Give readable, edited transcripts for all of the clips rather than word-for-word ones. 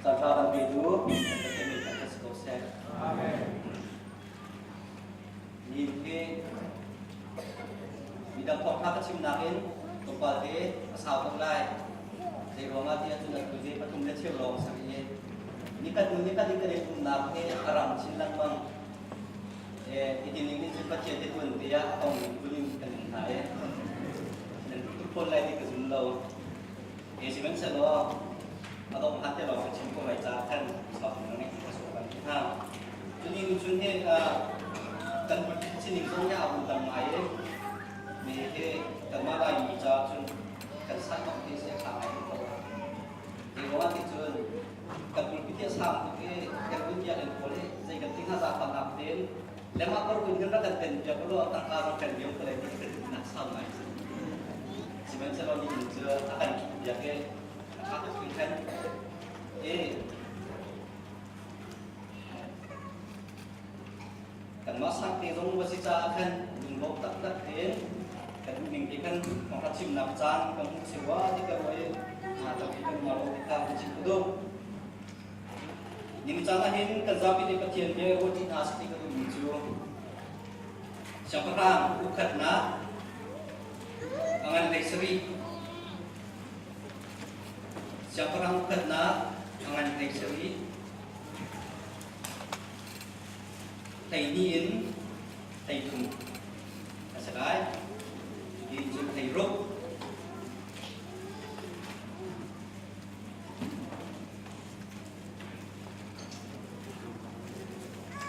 Caanṭha kan petu kan Pathian min thangṭhat si ko seh. Amen. Nihin hi midang thawngṭha ka chim nakin tlawmpal te a sau tuk lai. Zei ruangah ti ahcun atu hi 3 le cheu lawng a si i nikhat hnu nikhat in kan i pumhnak hi a rang chin lengmang. Hi ning nih cun Pathian hi tuan te ah a tong phun in kan um hna i nan tuk fawn lai ti ka zum lo. Sihmanhsehlaw a dongh hlan te lawng ka chim ko lai caah khan chuak na ngeih ka sawh kan ti hna. Cun nu chun hi kan pulpit sining zong hi aa un tam ngai i mi hi kanmah Laimi caah cun kan san bak ti si a ṭha ngai ko. Zei ruangah ti cun kan pulpit hi a sang tuk i kan kun biakinn pawl hi zei kan ti hnga zaangfahnak tein le mah korkun hin rak kan ten piak ulaw tangka rak kan liam ko lai ti kan duhnak sau ngai cu. Sihmanhsehlaw nihin cu a kan piak i a ṭha tuk hringhran. I kanmah sangte zong va si caah khan lunglawm taktak tein kan duhning te khan thawngṭha chimnak caan kan hmuh si rua ti ka ruah i tampi kan mar ti kha kan chim ka duh. Ningcang ahhin kan zapi nih Pathian bia ruahṭi hna seh ti ka duhmi cu Siangpahrang ukhatnak a ngan hlei sarih Siangpahrang ukhatnak a ngan hlei sarih 12 in 13 a si lai. Hi cun 16.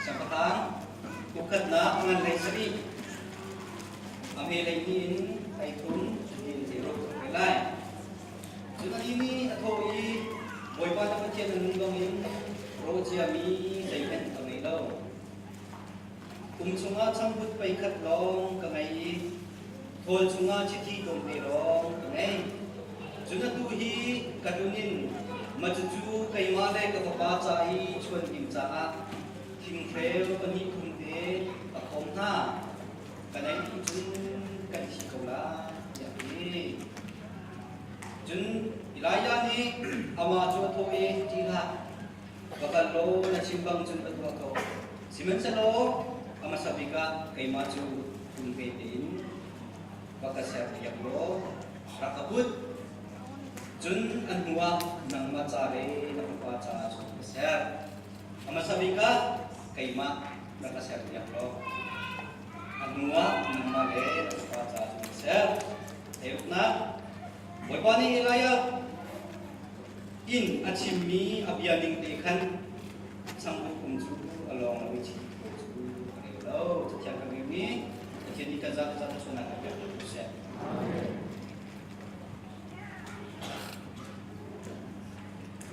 Siangpahrang ukhatnak ngan hlei sarih a hme lei hnih in hlei thum cuti in zeiruk a pe lai. Cun anih nih a thawh i Bawipa na Pathian na nun bangin rawh ciami zeihmanh ka ngei lo. Kum chungah changvut pei khat lawng ka ngei i thawl chungah chiti tlawmte lawng ka ngei. Cun atu hi ka tlun in ma cucu keimah le ka fapa ca i chuan ding caah thinghreu pahnih thum te ka khawm hna. Kan ei dih cun kan thi ko lai, tiah a ti. Cun Elijah nih amah cu a thawh i, Ṭih hlah, va kal law na chim bang cun va tuah ko. Sihmanhsehlaw a hmasa bik ah keimah cu tum ve tein va ka serpiak law rak ka put. Cun a hnuah nangmah ca le na fapa caah cun ka ser. A hmasa bik ah keimah rak ka serpiak law a hnuah nangmah le na fapa caah cun ka ser. Theuknak Bawipa nih Elijah in a chimmi a bia ning te khan changvut kum cu a lawng lo i chiti thaw cu a reu lo. Cathiang kan relmi Pathian nih kan zapi za thluachuahnak kan pek ko seh.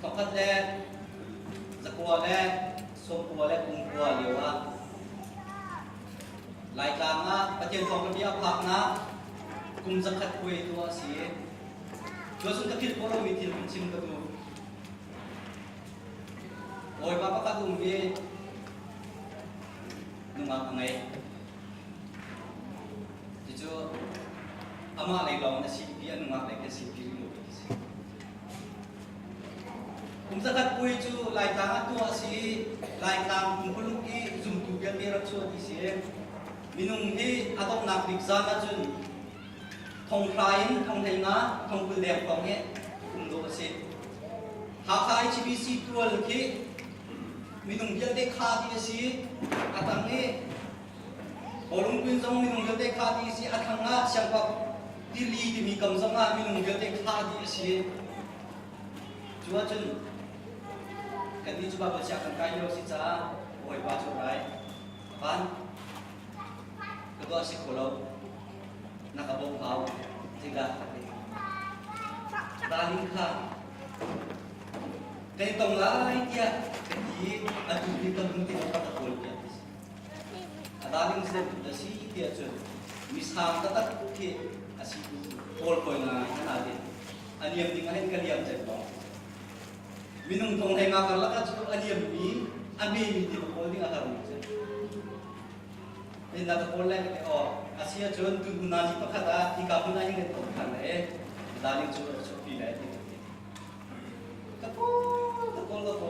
Pakhat le zakua le sawmkua le kumkua lio ah Laitlang ah Pathian thawng bia a phaknak kum 100 puai tu a si. Cuacun ka philh khawh lomi thil hun chim ka duh. Bawipa pakhat um i nungak a ngei. Cucu amah lei lawng na sipi, a nungak lei kan sipi rih lo ti si. Kum 100 puai cu Laitlang ah tuah a si i Laitlang pumpuluk i zumtu vialte rak chuah ti si. Minung hi a donghnak bik zan ahcun 10,000 in 15,000, 20,000 deng hrawng hi um dawh a si. Hakha HBC tual khi minung vialte kha ti a si. A tang i Bawlungpin zong minung vialte kha ti a si. A thlang ah Siangpak tili timi kam zong ah minung vialte kha ti a si. Cu ahcun kannih cu Baibal siang kan kai lio a si caah Bawipa cu rai a van. Ka tuah si kho lo. Na ka bawmh hau. Zeidah ka ti? Darling kha kan i tong lai tiah ka ti atu hi ka lung ti ka kawl tiah ti si. A darling zei a si tiah cun misang taktak khi a si kawl kawi ngai hna ti. A liam ding ah hin ka liam cem bang. Minung thong hlei nga karlak ah cu a liammi a memi ti ka kawl ding a harmi cu. Na ka kawl lai ka ti aw. A si ahcun tu hnu nazi pakhat ah hika hmun ah hin kan ton than lai i darling cu a chuahpi lai ti ka ti. Ka kawl ka kawl ka kawl.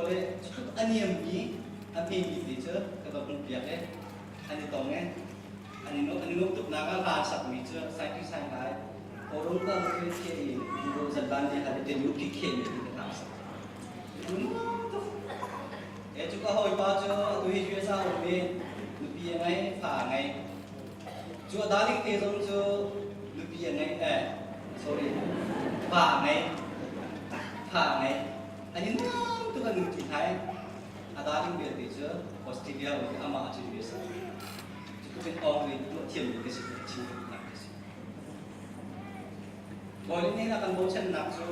a niammi a hmemi te cu ka va hmuhpiak i an i tong i an i nuamh an i nuamh tuknak ah hla sakmi cu sai sai lai Orum ka khi khi i ro zan ni ha te lu khi khi ni ka hla sak. Tuk. E cu ka hawipa cu atu hi USA um i nupi a ngei, fa a ngei. Cu a darling te zong cu nupi a ngei, eh, sorry, fa a ngei. Fa a ngei. An i nuam tuk an nupi hai. A darling vialte cu Australia um i amah a cu USA. Cu tuk in awng in tuah thiammi ka si, ka chim nak ka si. Bawi nih a kan bochannak cu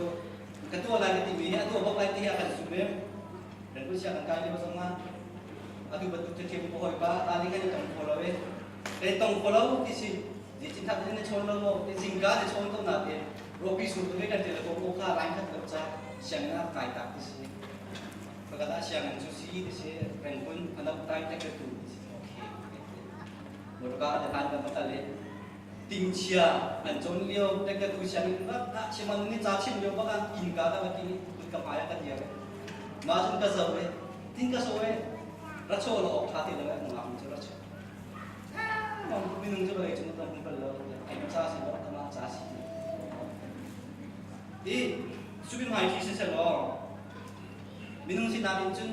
ka tuah lai na timi hi a tuah bak lai ti hi a kan zumh i kan sia kan kai lio zong ah atu bantuk cu ka hawipa ta nih kan i tong kho lo i kan i tong kho lo ti si zeitin thak in na chawn lo maw ti zingka na chawn ko na te ropi sur tu kan tel ko ko kha line khat lo ca sianginn ah kai tak ti si pakhat ah sianginn cu si ti si rengkun anok tai te tu ti si okay motorka te han kan patal i tingchia an cawn lio te tu sianginn bak ah chiman ni ca chim lio bak ah innka ka va ti kut ka hmai ah ka dir ma cun ka zo e tin ka so e ra cho lo ok tha ti lo e ngam cu ra cho minung cu vawlei cung kan hmu bal lo ai ca si lo ama ca si i subin mai thi se se lo Minung sinak in cun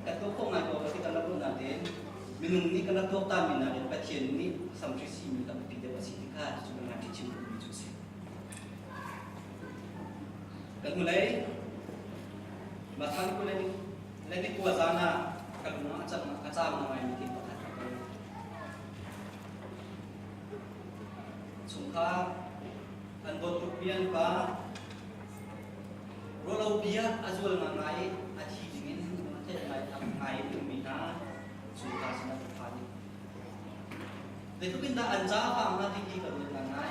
kan tuah khawh ngai ko ti kan rak ruah nain minung nih kan rak tuaktanmi nakin Pathian nih samhri simi kan biapi deuh a si ti kha cucu kan ngai chim duhmi cu a si. Kan hnulei Mathan kul le ni kua zan ah ka lung ah a caam ngaimi thil pakhat ka ton. Chungkhar an dawt tukmi an pa Ruahlo bia a zual ngai i a thi dingin a theih ngai ngai in ummi hna chungkhar sinah ka phan i zeitluk in dah an ca vang hna ti hi ka ruat ngai.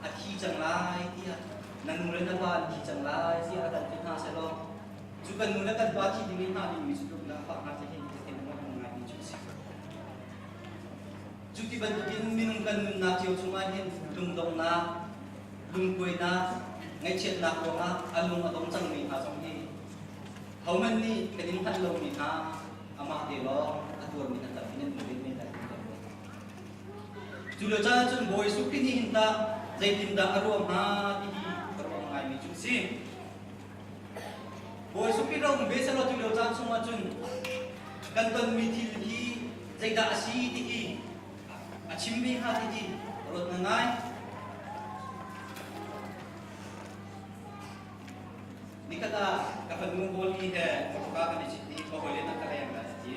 A thi cang lai tiah na nu le na pa an thi cang lai tiah a kan ti hna sehlaw cu kan nu le kan pa thi dingin hna dingmi cu tluk dah fah hnga ti hi ka thin a ngai mi cu a si. Cu ti bantukin minung kan nunnak cio chungah hin lungdonghnak lungkuainak, ngaihchiatnak ruangah a lung a dong cangmi hna zong hi hohmanh nih kan in hngalh lomi hna amah te lawng a tuarmi hna tampi nan um ve men lai ti ka ruat. Cu lio caan ahcun Bawi Jesuh Khrih nih hin tah zeitindah a ruah hnga ti hi ka ruah ngaimi cu a si. Bawi Jesuh Khrih ro um ve selaw cu lio caan chungah cun kan tonmi thil hi zeidah a si ti hi A chim ve hnga ti ti ruat na ngai. Nikhat ah ka fanu Holly he motorka kan i cit i ka hawile nak ka leng lai a ti.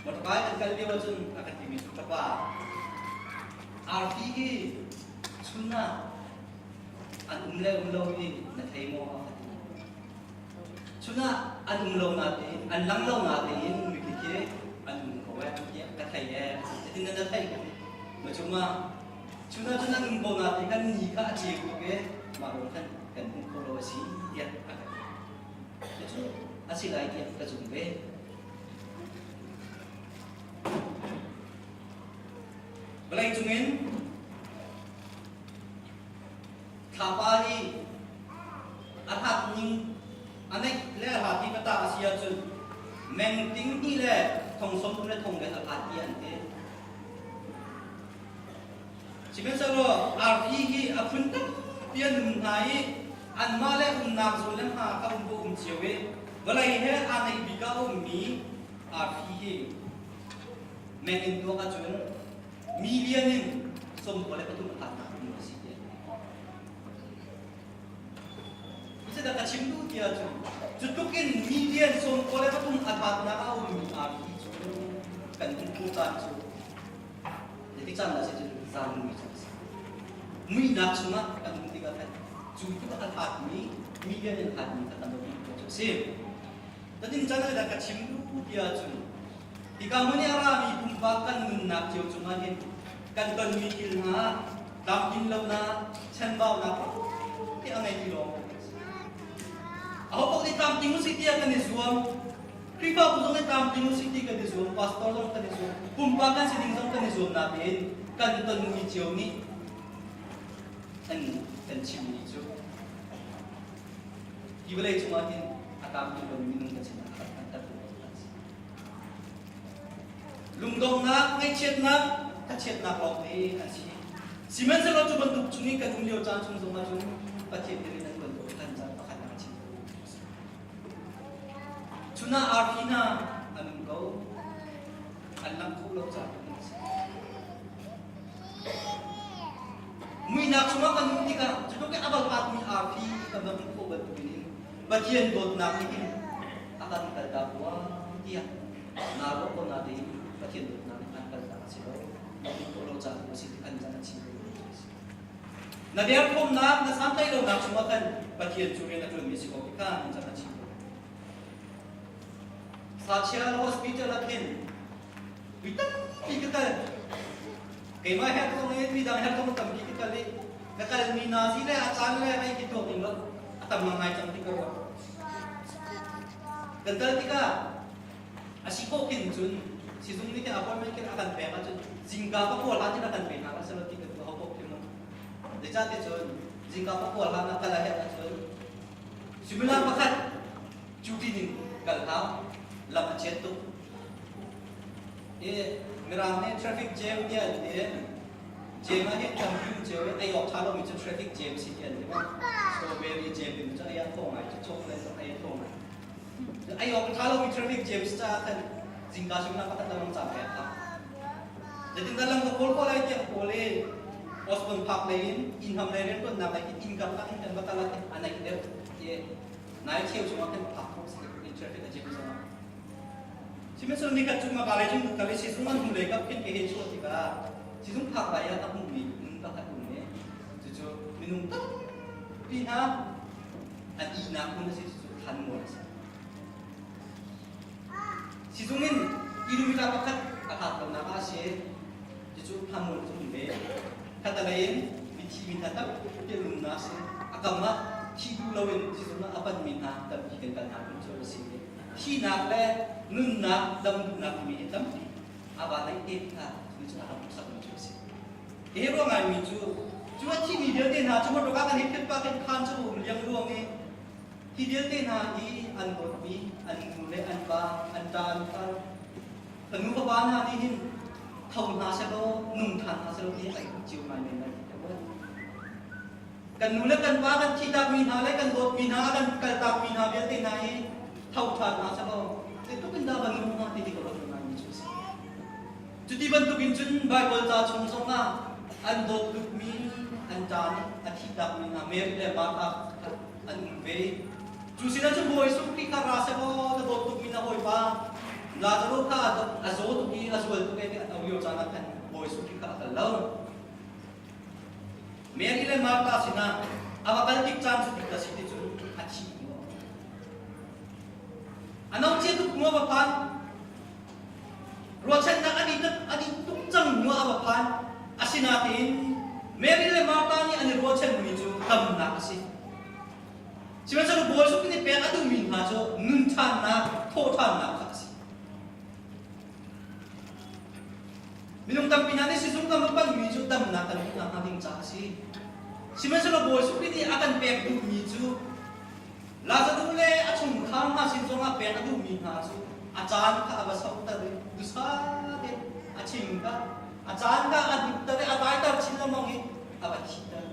Motorka kan kal lio ahcun a kan timi cu ka pa arfi hi chun ah an um le um lo hi na thei maw a ka ti. Chun ah an um lo natein an lang lo natein mikhi khi an um ko eh tiah ka thei eh cutin na thei ka ti. Ma chungah chun ah cun an um ko natein kan ni kha a ceu tuk e mah ruang khan kan hmuh kho lo a si tiah a ka ti. Cucu a si lai tiah ka zum ve. Vawlei cungin Thlapa hi a hlat ning a neih le a hlat hi ka ta a si ahcun meng ting hnih le thong sawm le thong riat a hlat ti an ti. Sihmanhsehlaw arfi hi a phun tampi an um hna i anmah le umnak zawn le hma kha um um cio i vawlei he aa neih bik ah a ummi arfi hi meng in tuak ahcun million in 93 a hlatnak ding a si tiah Zeidah ka chim duh ti ahcun cu tluk in million 93 a hlatnak a ummi arfi cu kan hmuh khawh caan cu zeitik caan dah si cun zan mui caan a si. Muihnak chungah kan um tikah khan cu tluk a hlatmi million in hlatmi kha kan rak hmuh khawh cu a si. Tatin caan ah ka chim duh ti ahcun Hika hmun i a rami pumpak kan nunnak cio cungah hin kan tonmi thil hna tlamtlin lonak, chanbaunak te a ngeimi lawng kan si. Aho paoh nih tlamtling usih tiah kan i zuam. Khrihfabu zong nih tlamtling usih ti kan i zuam, pastor zong kan i zuam, pumpak kan si ding zong kan i zuam natein kan tonmi cio nih an kan chimmi cu hi vawlei cungah hin a tlamtling lomi minung kan sinah a kan phantertu an si. Lungdonghnak, ngaihchiatnak, thachiatnak lawngte an si. Sihmanhsehlaw cu bantuk chung i kan um lio caan chung zongah cun Pathian nih rian a ṭuan ko kan caan pakhat a chim ko. Chun ah arfi hna an um ko, an lang kho lo caah an si. Muihnak chungah kan um tikah cu tluk in a bal mi arfi kan va hmuh khawh bantukin Pathian dawtnak nih hin a kan kaltak rua tiah naa ruah ko natein Pathian dawtnak nih an kaltak a si lo. Na hmuh khawh lo caah a si ti an can a chim ko a si. Na derthawmnak, na santlaih lonak chungah khan Pathian cu rian a ṭuanmi a si ko ti kha an can a chim ko. Sachia hospital ah khin mi tampi ka kal. Keimah herh zong in midang herh zong tampi ka kal i ka kalmi hna si le a caan le hei ti tuak ding lo a tam ngai cang ti ka ruah. Kan kal tikah a si khawh khin cun sizung nih khin appointment khin a kan pek ahcun zingka ka kawl hlan in a kan pe hna la selo ti ka duh ho khin zeicahti cun zingka ka kawl hlan ah kal a herh ahcun suimilam pakhat duty ning kal hau lam a chiat tuk i mirang nih traffic jam tiah an ti jam ah hin tampi um cio i ei awk ṭha lomi cu traffic jam si ti an ti ma strawberry jam timi cu ei ah thaw ngai cu chocolate zong ei a thaw ngai ei awk ṭha lomi traffic jam si caah khan zingka suimilam pakhat lamang cam pek kha zeitindah lam ka kawl ko lai tiah kawl i Osborne Park lei in inn ham lei rianṭuannak lei inn kam ah in kan va kal ah khin a naih deuh ti nai cheu chungah khin phak khawh si in traffic a jam zongah Sihmanhsehlaw nikhat cu maka lei cun ka kal i sizung an hnu lei kap khin ka hei chuah tikah sizung phak lai ah ka hmuhmi hmun pakhat um i cucu minung tampi hna an ihnak hmun a si cucu thlanmual a si. Sizung in kilometer pakhat a hlat lonak ah a si cucu thlanmual cu um ve. Khatalei in mithi mi hna tampi an umnak a si. A kam ah thi duh loin sizung ah a panmi hna tampi kan kal hna hmun cu a si. Thihnak le nunnak dam duhnak timi hi tampi a va naih te kha cu cu a rak hmuhsakmi cu a si. Hi ruang ngaimi cu cu a thimi vialte hna cu motor kan hei phit pa kan khan cu um liang luang i hi vialte hna hi an dawtmi an nu le an pa an ṭa an far fanu fapa hna nih hin tho hna selaw nung ṭhan hna selaw ti ai cio ngai men lai ti Kan nu le kan pa kan thihtakmi hna le kan dawtmi hna kan kaltakmi hna vialte hna hi tho ṭhan hna selaw zeitluk in dah van nung hnga ti hi ka ruat ngaimi cu a si. Cuti bantukin cun Baibal ca chung zongah an dawt tukmi an ṭa nih a thihtakmi hna Mary le Martha kha an um ve. Cu sinah cun Bawi Jesuh Khrih kha ra selaw na dawt tukmi na hawipa Lazarus kha a zaw tuk i a zual tuk e ti an auh lio caan ah khan Bawi Jesuh Khrih kha a kal lo. Mary le Martha sinah a va kal tik caan cu tik a si ti cu a thi A no cia tuk hnu a va phan. Ruahchannak an i an i tuk cang hnu a va phan. Asinain Mary le Martha nih an i ruahchanmi cu damnak a si. Sihmanhsehlaw Bawi Jesuh nih pek a duhmi hna cu nun ṭhannak, thawhṭhannak kha a si. Minung tampi hna nih sizung kan va panhmi cu damnak kan hmuhnak hnga ding caah a si. Sihmanhsehlaw Bawi Jesuh Khrih nih a kan pek duhmi cu Lazarus le a chungkhar hna sin zongah pek a duhmi hna cu a caan kha a va sohter i dusa tein a chim kha a caan kha a hnukter i a daiter chin lengmang i a va thihter.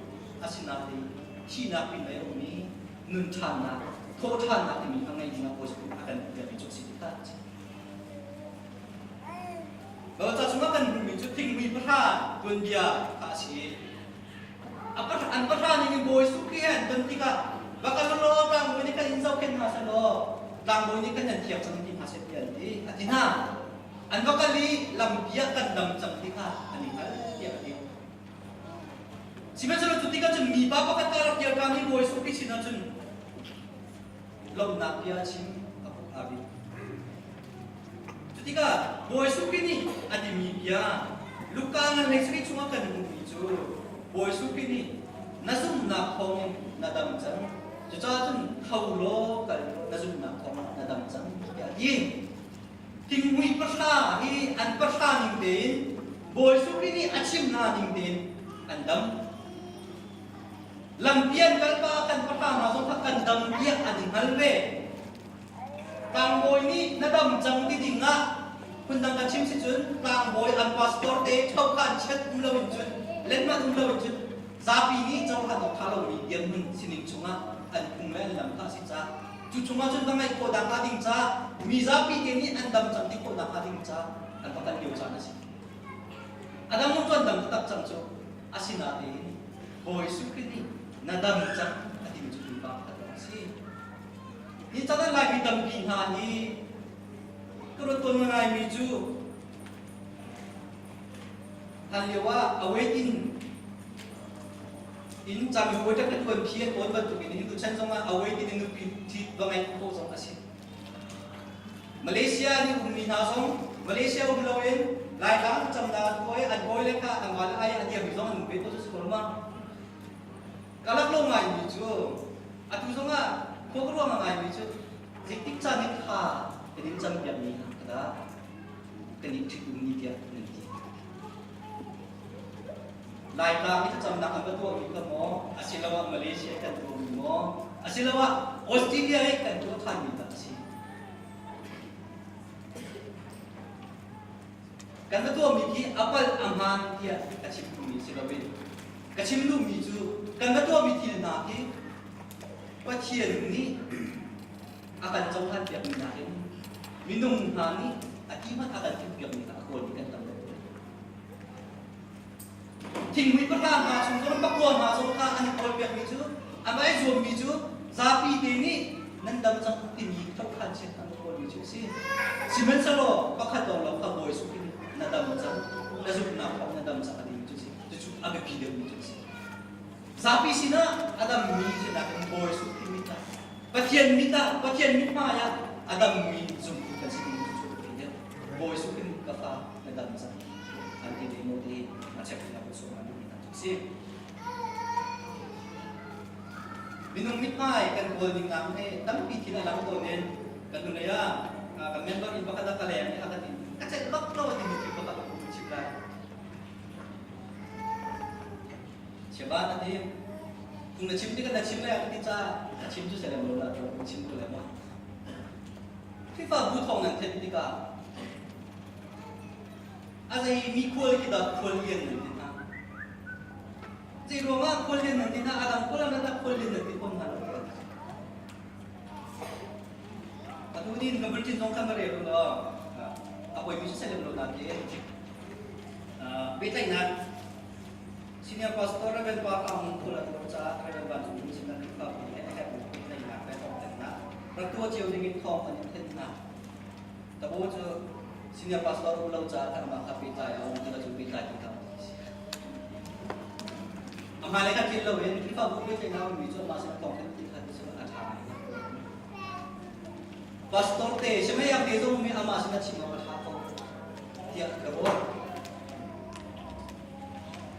Asinain thihnak pinlei a um i nun ṭhannak, thawhṭhannak timi kha ngei dingah Bawi Jesuh a kan duhpiakmi cu a si ti kha a chim. Ca chungah kan hmuhmi cu thingmui pahra tuanbia kha a si. An pahra ning in Bawi Jesuh Khrih he an ton tikah va kal law tlangbawi nih kan in zohkhenh hna seh law tlangbawi nih kan nan thiang cang ti hna seh tiah an ti. A ti hna. An va kal i lampi ah kan dam cang ti kha an i hngal tiah a ti. Sihmanhsehlaw cu tikah cun mipa pakhat kha rak kir ṭhan i Bawi Jesuh Khrih sinah cun lawmhnak bia a chim a puk aa bik. Cutikah Bawi Jesuh Khrih nih a timi bia Luka ngan hlei sarih chungah kan hmuhmi cu Bawi Jesuh Khrih nih na zumhnak thawngin na dam cang. Cucaah cun tho law kal na zumhnak thawngin na dam cang tiah a ti. Thingmui pahra hi an pahra ning tein Bawi Jesuh Khrih nih a chim hna ning tein an dam. Lampi an kal pa kan pahra hna zong kha kan dam tiah an i hngal ve. Tlangbawi nih na dam cang ti ding ah phundang kan chim si cun tlangbawi an pastor te ṭho kha an chiat um loin cun lenhmanh um loin cun zapi nih cohlan awk ṭha lomi dirhmun sining chungah an phung le an lam kha a si caah cu chungah cun va ngaih khawh nakhnga ding caah mi zapi te nih an dam cang ti khawh nakhnga ding caah an va kal lio caan a si. A dam cu an dam taktak cang cu. Asinain Bawi Jesuh Khrih nih na dam cang a timi cu pupa pakhat lawng a si. Hi chan ah Laimi tampi hna hi ka ruat tawn ngaimi cu hlan lio ah awaiting in cami waiter ka tuan phi an awn bantukin hi tuchan zongah awaiting in nupi ṭhit va ngeih khawh zong a si. Malaysia nih ummi hna zong Malaysia um loin Laitlang camnak an tuah i an hawile kha an mah le ai a diami zong an um ve ko cu si ko ma. Ka lak lo ngaimi cu atu zongah khua ka ruang ngaimi cu zeitik caan in kha kan in campiakmi hna kha dah kan i ṭhit ummi tiah nan ti. Laitlang i thlacamnak an va tuahmi kha maw asiloah Malaysia i kan tuahmi maw asiloah Australia i kan tuah ṭhanmi dah a si. Kan va tuahmi khi a palh a hmaan tiah ka chim duhmi si loin ka chim duhmi cu kan va tuahmi thil hna khi Pathian nih a kan cohlan piakmi nakin minung hna nih a ti hmanh a kan timhpiakmi kha a kawlmi kan tam deuh. Thingmui pahra hna chung zong pakua hna zong kha an i kawlpiakmi cu an vai zuammi cu zapi te nih nan dam cang timi thokhan chiat an kawlmi cu a si. Sihmanhsehlaw pakhat lawng lo kha Bawi Jesuh Khrih nih na dam cang, na zumhnak thawng na dam cang a timi cu a si. Cucu a biapi deuhmi cu a si. Zapi sinah a dammi sinak in Bawi Jesuh Khrih mit ah Pathian mit ah Pathian mithmai ah a dammi zumtu kan si timi cu a biapi deuh. Bawi Jesuh Khrih nih ka fa na dam cang an ti ve maw ti a check na kut sung an duhmi hna cu a si. Minung mithmai kan kawl ning nak he tampi thil a lang tawn in kan hnulei ah kan member in pakhat a ka leng i a ka ti ka celh bak lo a timi thil pakhat a um chim lai. Chiaba na ti kung na chim tikah na chim lai a ka ti caah a chim cu selem lo la to chim ko lai ma. Khrihfabu thawng nan theih tikah a zei mi khual khi dah khual lian nan ti hna? Zei ruangah khual lian nan ti hna? A dang khual ah dah khual lian nan ti fawn hna lo? Atu ni ka bulletin zong khan va rel u law a poimi cu selem lo nain pehtlaihnak Senior Pastor Reverend Pa Kang Hung Khul a tuar caah Reverend Van Cung Cung sin ah Khrihfabu he a herhmi pehtlaihnak le thawngthanhnak rak tuah cio dingin thawng an in thanh hna. Tabo cu Senior Pastor um lo caah khan amah kha pehtlai a um ti cu pehtlai ti hlah ti si. A hmailei kha tlin loin Khrihfabu pehtlaihnak ummi cu amah sin thawngthanh ti kha ti cu a ṭha ngai. Pastor te Shemaiah te zong mi amah sin a chim awk a ṭha ko tiah ka ruah.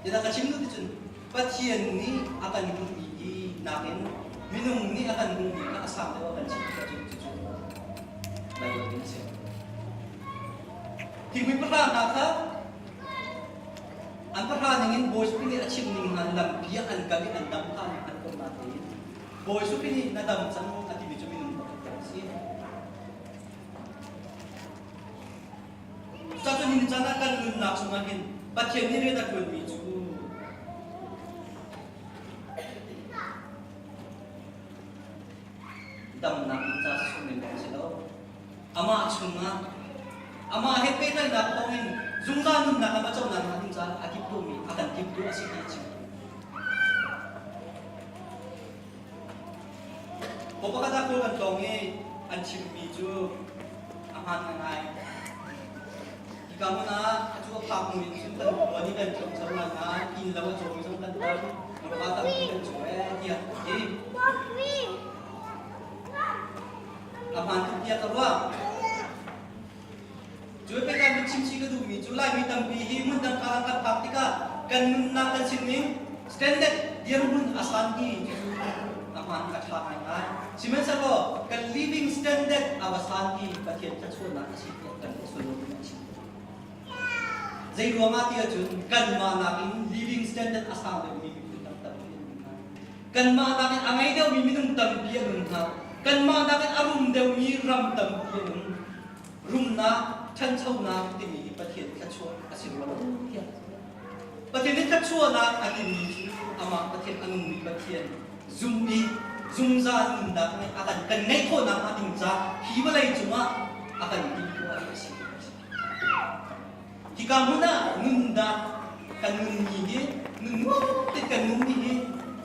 Tiah ka chim duh ticun Pathian nih a kan hmuhmi hi nakin minung nih a kan hmuhmi kha a sang deuh a kan chim tikah cun cucu lai lo ding a si. Thingpui pahra hna kha an pahra ningin Bawi Jesuh nih a chim ning hna lampi ah an kal i an dam kha an hngalh ko natein Bawi Jesuh nih na dam cang a timi cu minung pakhat a si. Cucaah nihin caan ah kan nunnak chungah hin Pathian nih rian a ṭuanmi cu damnak in ca sung men lawng si lo. Amah chungah amah he pehtlaihnak thawngin zungzal nunnak a conak hnga ding caah a timhtuahmi a kan timhtuah a si ti a chim. Aw pakhat ah kawl kan tlawng i an chimmi cu a hmaan ngaingai. Hika hmun ah atu a phak hnu in cun kan khua nih kan tlawng cang lai nain inn lo a cawmi zong kan tam, motor tampi kan caw ee tiah an ti. A hmaan tuk tiah ka ruah. Cu pek ah chim chih ka duhmi cu Laimi tampi hi hmun dang ka kan phak tikah kan nunnak kan sining standard dirhmun a san ti cu a hmaan a ṭha ngaingai. Sihmanhsehlaw kan living standard a va san ti Pathian thluachuahnak a si tiah kan sullam in a chim. Zei ruangah ti ahcun kanmah nakin living standard a sang deuhmi miphun tam tampi an um hna. Kanmah nakin a ngei deuhmi minung tampi an um hna. Kanmah nakin a rum deuhmi ram. Ram tampi an um. Rumnak, ṭhanchonak timi hi Pathian thluachuah a si rua lo tiah. Pathian nih thluachuahnak a timi cu amah Pathian a nungmi Pathian zum i zungzal nunnak nih a kan kan ngeih khawhnak hnga ding ca hi vawlei cungah a kan timhtuah hi a si. Hika hmun ah nunnak kan nunmi hi nun nuam tein kan nunmi hi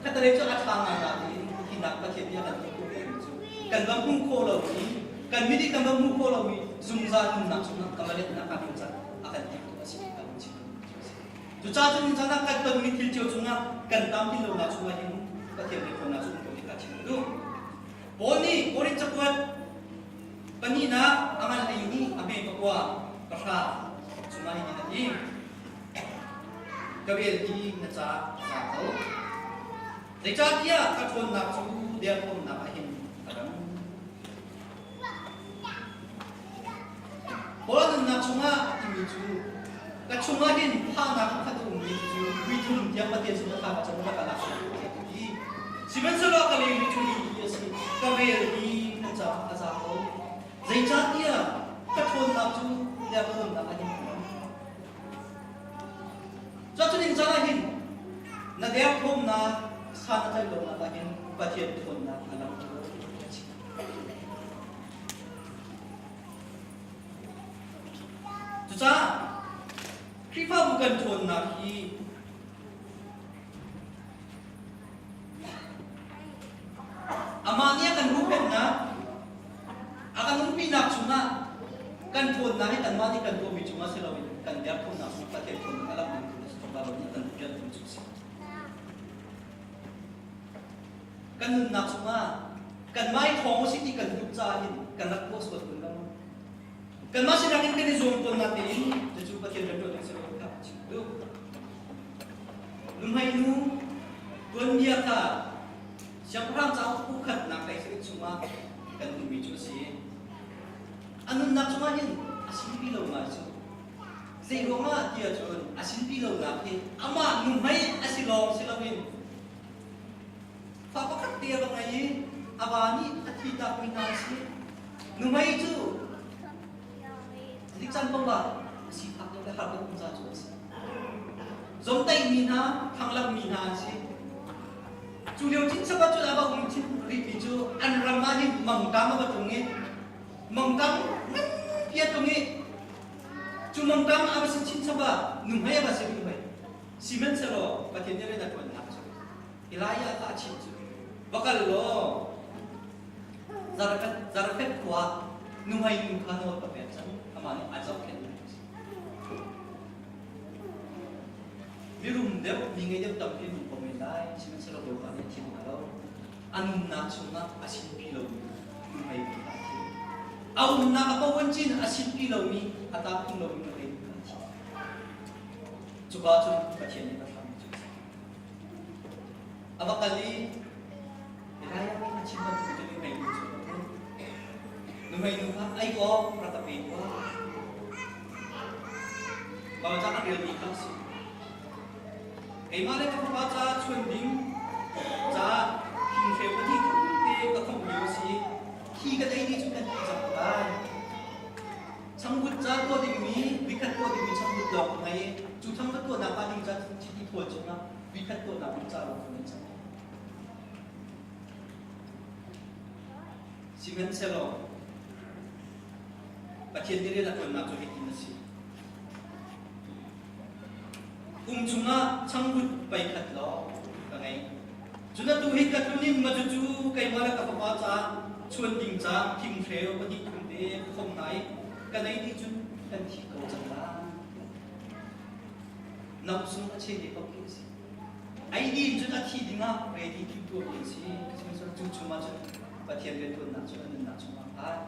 khatalei cu a ṭha ngaingai tiin hinak Pathian nih a kan timhtuah mi cu kan va hmuh khawh lomi kan mit i kan va hmuh khawh lomi zungzal nunnak chungah ka va letnak hnga ding ca a kan timhtuah a si kan chim. Cucaah cun caan ah kan tonmi thil cio cungah kan tlamtlin lonak chungah hin Pathian rianṭuannak cu um ko ti kha chim ka duh. Paul nih Korin cakuat pahnihnak a ngan hlei hnih a hme pakua pahra chungah hitin a ti. Ka rel i na ca a za ko. Zeicahtiah ka ṭhawnnak cu derthawmnak ah hin a ram. Paul nunnak chungah a timi cu ka chungah hin phahnak pakhat a ummi cu puithum tiang Pathian sin a thla ka cam ka lak tiah ka ti. Sihmanhsehlaw ka lengmi cu hi hi a si. Ka rel hi na caah a za ko. Zeicahtiah ka ṭhawnnak cu derthawmnak ah hin a um. Cuacun in caan ah hin na derthawmnak san a tlaih lonak ah hin Pathian ṭhawnnak a lang ko a si. Cucaah Khrihfabu kan ṭhawnnak hi amah nih a kan huhphenhnak, a kan umpinak chungah kan ṭhawnnak hi kanmah nih kan tuahmi cungah si loin kan derthawmnak cungah Pathian ṭhawnnak a langh ding tu a si kan rian cu a si. Kan nunnak chungah kanmah i ṭhawng usih ti kan duh caah hin kan rak tuah sual tawn lo. Kanmah sinak in kan i zuam tawn natein cucu Pathian rian ṭuan ding si lo kha a chim duh. Nuhmei nu tuanbia kha siangpahrang cauk ukhatnak lei sarit chungah kan hmuhmi cu a si. A nunnak chungah hin a sinpi lo ngai cu. Zei ruangah ti ahcun a sinpi lonak hi amah nuhmei a si lawng si loin Fa pakhat te a va ngei i a va nih a thi takmi hna a si. Nuhmei cu zik caan paoh ah a sifak deuh le har deuh um ca cu an si. Zomtaihmi hna, thanglammi hna an si. Cu lio chin ah cun a va um chin rihmi cu an ram ah hin mangṭam a va tlung i mangṭam nganpi a tlung i cu mangṭam a va si chinchap ah nuhmei a va si rih hoi. Sihmanhsehlaw Pathian nih rian a ṭuannak cu Elijah kha a chimh cu va kal law Zarephath khua nuhmei nu kha nawl ka pek cang amah nih a zohkhenh lai a si. Mirum deuh mi ngei deuh tampi an um ko men lai sihmanhsehlaw Bawipa nih a thim hna lo. A nunnak chungah a sinpi lomi nuhmei nu kha a thim. A umnak a pawan cin a sinpi lomi a tahphung lomi nuhmei nu kha a thim. Cuka cun Pathian nih a thlahmi cu a si. A va kal i Elijah nih a chim bantuk cun nuhmei nu cu a va hmuh. Nuhmei nu kha ei awk rak ka pe tuah. Baibal ca kan relmi kha a si. Keimah le ka fapa ca chuan ding caah thinghreu pahnih te ka khawmh lio a si. Thi kan ei dih cu kan thi cang ko lai. Changvut ca tuah dingmi vikhat tuah dingmi changvut lawng ka ngei i cu changvut tuahnak ah ding ca chiti thawl chungah vikhat tuahnak ding ca lawng ka ngei cang. Sihmanhsehlaw Pathian nih rian a ṭuannak cu hitin a si. Kum chungah changvut peikhat lawng ka ngei. Cun atu hi ka tlun in ma cucu keimah le ka fapa caah chuan ding ca thinghreu pahnih thum te ka khom hna i ka nei dih cun kan thi ko cang lai. Namsung a che te ko khi a si. Ei din cun a thi dingah ready timhtuah mi a si. Cu chungah cun Pathian riantuannak cu a nunnak chungah a phan.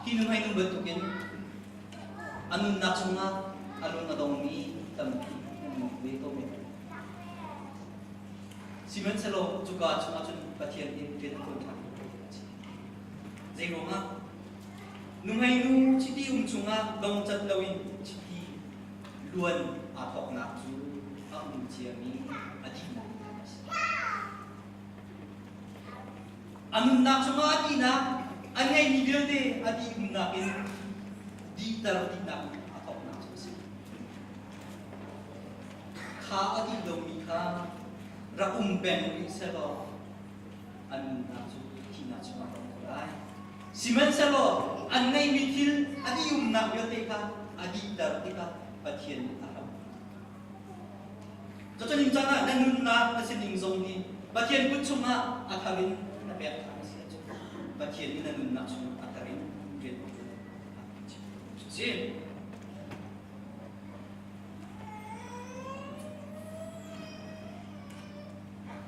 Hi nu hmai nu bantukin a nunnak chungah a lung a dongmi tampi an um ve ko men. Sihmanhsehlaw cuka chungah cun Pathian nih rian a ṭuan ṭhan a si. Zei ruangah? Nuhmei nu chiti um chungah dong cat loin chiti luan aa thawknak cu a um ciami a dihnak a si. A nunnak chungah a tihnak, a ngeihmi vialte a dihumnak in dihter dihnak in a thawknak cu a si. Kha a dih lomi kha rak um peng rih sehlaw an nunnak cu thihnak chungah a um ko lai. Sihmanhsehlaw an ngeihmi thil a dihumnak vialte kha a dihter tikah Pathian nih a hlam. Cucu ning caan ah na nunnak na sining zong hi Pathian kut chungah a thar in na pek ṭhan a si ahcun Pathian nih na nunnak chungah a thar in rian a ṭuan a si.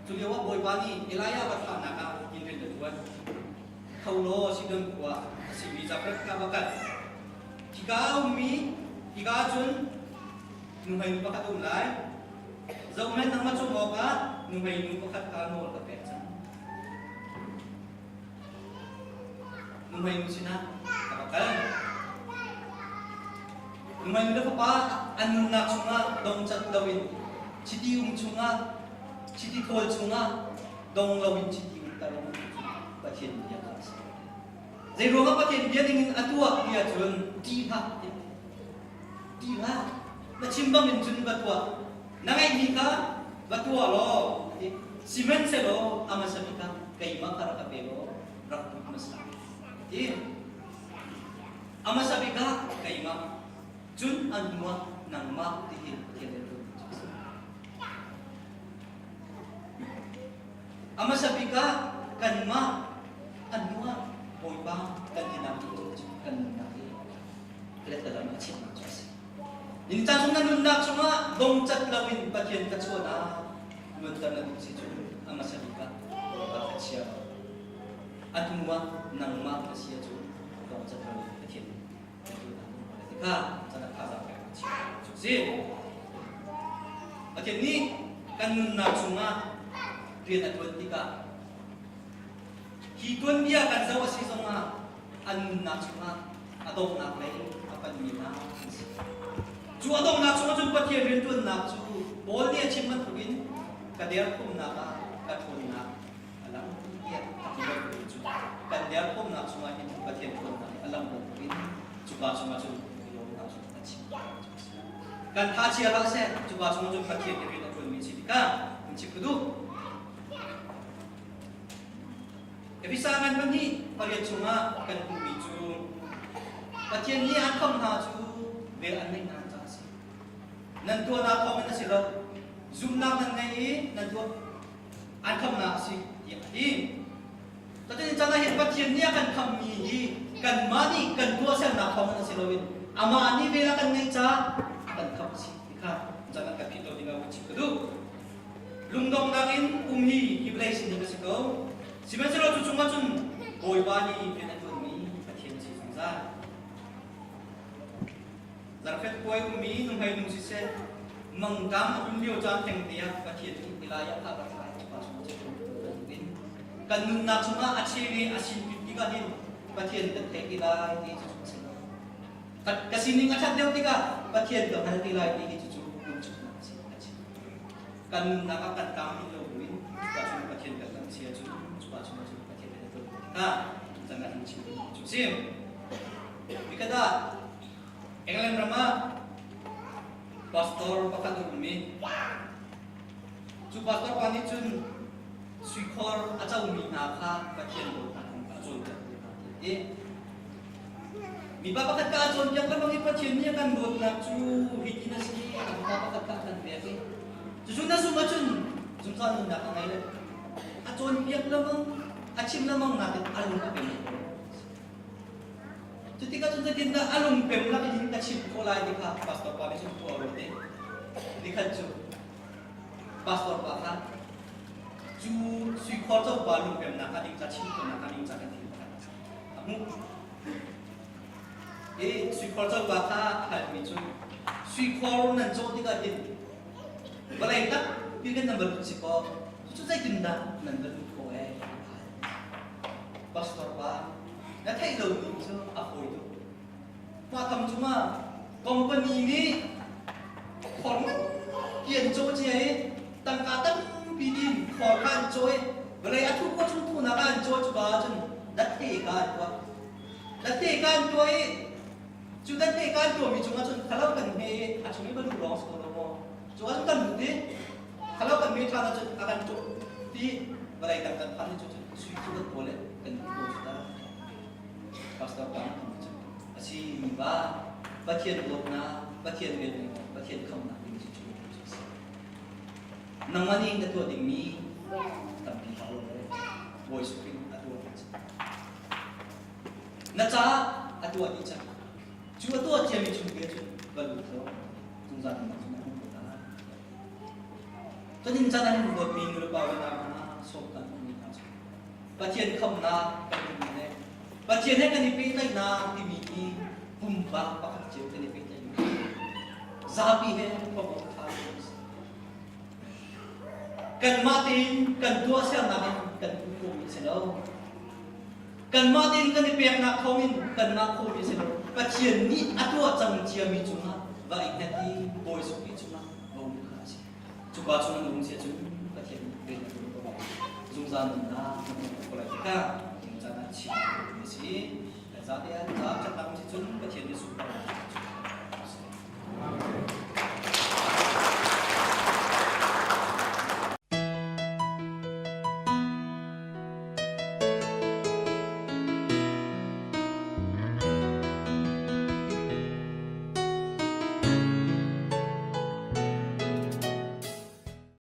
Cu lio ah Bawipa nih Elijah va thlahnak ah inn rian a ṭuan. Tho law Sidon khua a simi Zarephath ah va kal. Hika a ummi hika ahcun nuhmeinu pakhat a um lai. Zohhmanh nangmah cawm awkah nuhmeinu pakhat kha nawl ka pek cang. Nuhmeinu sinah ka va kal. Nuhmeinu le fapa an nunnak chungah dongcat loin chiti um chungah chiti thawl chungah dong loin chiti umter in Pathian bia kha a si. Zeiruangah Pathian bia ningin a tuah ti ahcun ṭih hlah ti. Ṭih hlah. Na chim bangin cun va tuah. Na ngeihmi kha va tuah law sihmanhsehlaw a hmasa bik ah keimah kha rak ka pe law rak put hmasa ti. A hmasa bik ah keimah cun a hnuah nangmah ti hi Pathian nih a tuahmi cu a si. A hmasa bik ah kanmah a hnuah Bawipa kan tinak cu kan nunnak hi letdalam a chimnak cu a si. Ningcang chung na nunnak chungah dongcat loin Pathian ka chuahnak luatter na duh si cu a hmasa bik ah Bawipa ka chia lo. A hnuah nangmah ka si ahcun dongcat loin Pathian ka tuahnak ti kha chan ah thazaang pek na chia cu si. Pathian nih kan nunnak chungah rian a tuan tikah hi tuanbia kan zoh a si zongah an nunnak chungah a donghnak lei a panhmi hna an si. Cu a donghnak chungah cun Pathian rianṭuannak cu Paul nih a chim bantukin ka derthawmnak ah ka ṭhawnnak a lang tiah a ti bantukin cu kan derthawmnak chungah hin Pathian ṭhawnnak a lang bantukin cuka chungah cun i lawmnak cu a chim. Kan tha chia hlah seh cuka chungah cun Pathian nih rian a ṭuanmi a si tikah in chim ka duh. Efesa ngan pahnih pariat chungah kan hmuhmi cu Pathian nih an kham hna cu vel an ngeih hna caah a si. Nan tuahnak thawng in a si lo. Zumhnak nan ngei i nan tuah an khamnak a si tiah a ti. Cutin caan ah hin Pathian nih a kan khammi hi kanmah nih kan tuahsernak thawng in a si loin amah nih vel a kan ngeih caah a kan khamh a si ti kha caan ah kan philh lo dingah ka chim ka duh. Lungdonghnak in um hi hi vawlei sining a si ko. Sihmanhsehlaw cu chungah cun Bawipa nih rian a ṭuanmi Pathian a si zungzal. Zarhkhat puai ummi nuhmei nu siseh, mangṭam a tlun lio caan thengte ah Pathian nih Elijah kha a thlah i pa chungah cun in kan nunnak chungah a cheu i a sin pit tikah hin Pathian kan theih ti lai ti cu a si lo. Ka sining a ṭhat deuh tikah Pathian ka hngal ti lai ti hi cucu lungchuknak a si. Kan nunnak ah kan tang rih lo buin cuka chung Pathian kan hngalh si ahcun cuka chung ahcun Pathian kan i ton tikah cang ah in chim cu si. Nikhat ah England ram ah pastor pakhat a um i cu pastor pa nih cun suikhor a comi hna kha Pathian dawtnak kong kha a cawnpiak hna ti. Mipa pakhat ka a cawnpiak lengmang i Pathian nih a kan dawtnak cu hitin a si a fapa pakhat kha a kan pek i cucu na zumh ahcun zungzal nunnak a ngei lo. A cawnpiak lengmang, a chim lengmang nakin a lung a pem lo. Cutikah cun zeitindah a lung pem lak in ka chimh khawh lai ti kha pastor pa nih cun khua a ruat i nikhat cu pastor pa kha cu suikhor copa lungpemnak kha ding ca chim khawhnak kha ding ca kan thil pakhat a hmuh. I suikhor copa kha a halmi cu suikhor nan cawh tikah hin vawlei tampi kan nan va lut si kaw cucu zeitindah nan va lut khawh ee? Pastor pa na theih lomi cu a fawi tuk. Mah tham cu ma company nih khor nganpi an cawh cia i tangka tampi din khor kha an cawh i. Vawlei a thuh khawh chung thuhnak ah an caw cu ka ahcun datte ka an tuah. Datte ka an tuah i cu datte ka an tuahmi cungah cun khalo kan hme i a chung i va luh lawng si ko lo maw? Cu ahcun kan lut i khalo kan hme ṭhan ahcun a kan tuk ti vawlei tang kan phan i cu sui cu kan kawl i kan kawl cu ta. Pastor Kang cu a si mi pa Pathian dawtnak, Pathian velngeihnak, Pathian khamnak ding cu cu a si. Nangmah nih na tuah dingmi tampi hlah law Bawi Jesuh a tuah dih cang. Na caah a tuah dih cang. Cu a tuah ciami chung te cun va lut law zungzal nunnak cun a hmu ko lai. Cun chan an dawtmi nulepa unau hna sawm kan hmuhmi hna cu Pathian khamnak kan hmuhmi le Pathian he kan i pehtlaihnak timi hi pumpak pakhat cio kan i pehtlaihmi zapi he khom awk ṭha Kanmah tein kan tuahsernak in kan hmuh khawhmi a si lo. Kanmah tein kan i peknak thawngin kan ngah khawhmi a si lo. Pathian nih a tuah cang ciami cungah va i hnget i Bawi Jesuh Khrih cungah va um kha a si. Cuka chung an um si ahcun Pathian rian a ṭuan ko lai. Zungzal nunnak na hmuh ko lai tikah caan ah chim a si. Kan zate ah ca ṭhatnak si cun Pathian nih sunparnak.